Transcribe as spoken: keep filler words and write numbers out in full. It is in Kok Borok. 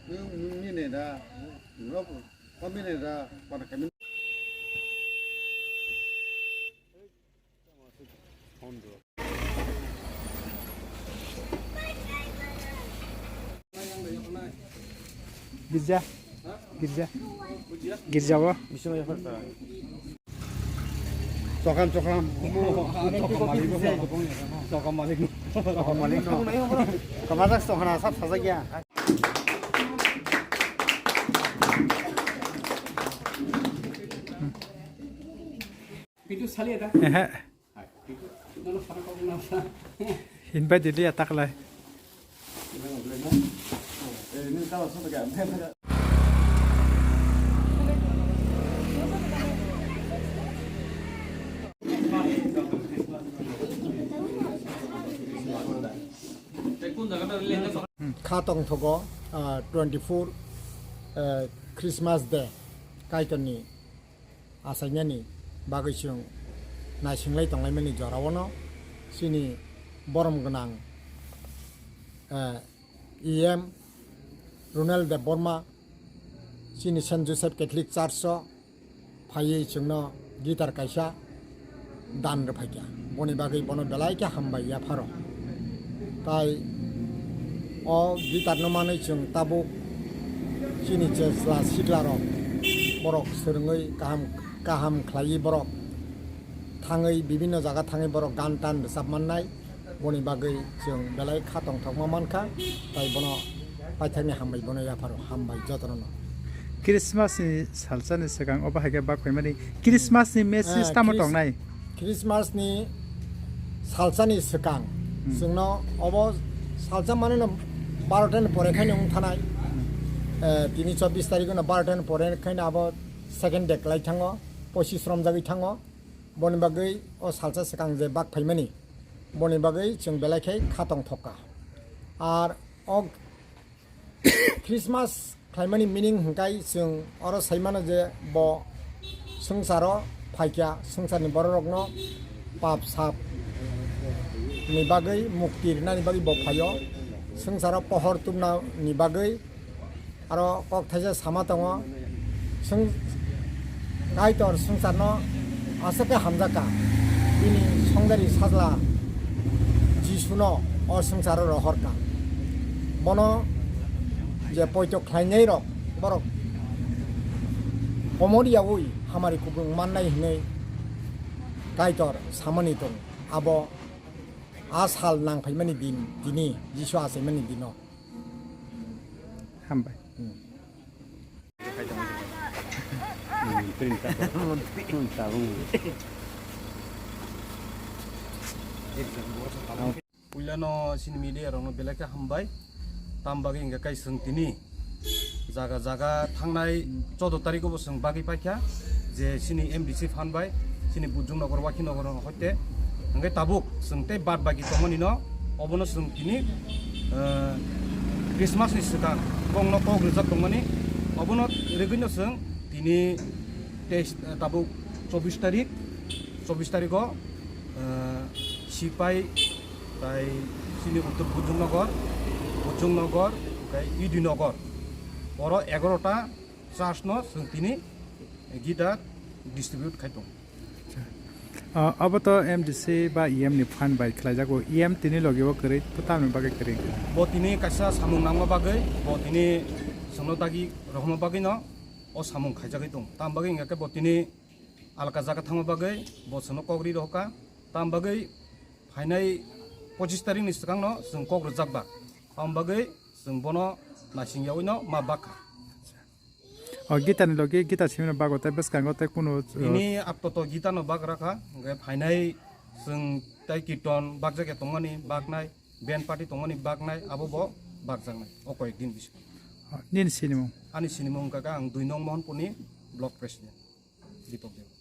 Nini da, no, kami ni da, pada kami. Girja. Girja. Girja o. Chokam, chokam. Chokam malik. Chokam malik. Chokam malik. Kamadas to hana sab sajak ya. Pintu sali ada. Ehe. Invite dili ya taklai. Kha tongthogo, ah, twenty four, ah, Christmas Day, Kaitorni achainani bagwi chwng naisinglai tonglaimani jorao no chini borom gwnang, eh, E M Runel Debbarma chini Saint Joseph Catholic Church o phaiwi chwngno guitar kaisa dan rwphaikha, boni bagwi bono belai khe hambai yapharo. Tai o guitar no manwi chwng tabuk chini je chwla sikla rok borok swrwngwi kaham kaham khlaiwi borok thangwi bibinno jaga thangwi borok gan tan rwchap mannai, boni bagwi chwng belai kha tongthokma mankha, tai bono paithakni hambai bono yapharo hambai jotono no. Christmas ni salsa ni swkang obo hai khe bak phaimani, Christmas ni message Eh, tamo Chris-, tongnai? Christmas ni salsa ni swkang Hmm. chwngno obo salsa mane no barota ni pore khai no wng thanai. Eh, tini chobbish tarikh no barota ni pore khai no abo second day kwlai thango, pochis romjagwi thango. Boni bagwi o salsa swkang je bak phaimani, boni bagwi chwng belai khe kha tongthokka. Ar o Christmas khlaimani meaning hwnkhe chwng oro sai mano je bo swngcharo phaikha, swngcharni bororokno pap sap ni bagwi mukti rwnani bagwi bo phaio, swngcharo pohor tubnani bagwi. Aro kok thaisa sama tongo, swng-, Kaitor swngcharno aswk khe hamjakha, bini songdari sajla Jisuno o swngcharo rohorkha. Bono je poito khlainai rok, borok komor yaui hamari kupulung mannai hinwi Kaitor samani tongo. Abo a sal nang phaimani din, tini Jisu achaimani dino. Hambai. Hmm. Puilano chini media rokno belai khe hambai. Tam bagwi hwnkhe kai chwng tini jaga jaga thangnai choudo tarikh o bo chwng bagwi paikha je chini M D C phan bai chini Bujung Nagar, Wakhi Nagar hoite hwnkhe tabuk chwng tei bad baki tongmani no obono chwng tini, eh, Christmas ni swkang bongno kok rijak tongmani obono rigwino chwng tini teis, eh, tabuk chobbish tarik, chobbish tarikh o, eh, Sipai tai chini Uttor Bujung Nagar, Bujung Nagar, tai Idi Nagar. Oro egaroh ta church no chwng tini guitar distribute khai tongo. Ah, abo to M D C ba E M ni phan bai khlaijago. E M tini logi o kwrwi, to tamni bagwi kwrwi? Bo tini kaisa samung nangma bagwi, bo tini chwngno dagi rohorma bagwi no o samung khaijagwi tongo. Tam bagwi hwnkhe bo tini alka jaga thangma bagwi bo chwngno kok ri rohorkha. Tam bagwi phainai pochis tarikh ni swkang no chwng kok rwjak ba. Tam bagwi chwng bono naising yaui no ma bakha. O guitar ni logi guitar simi no bago tei bwskango tei kunu, uh, bini aptoto guitar no bak rakha, hwnkhe phainai chwng tei kirton bakjak ya tongmani baknai, band party tongmani baknai, abo bo bakjaknai o koyek din bisingo. O, nini sinimung? Ani sinimung wngkha khe ang dui nong Mohanpurni block president Deepak Debbarma.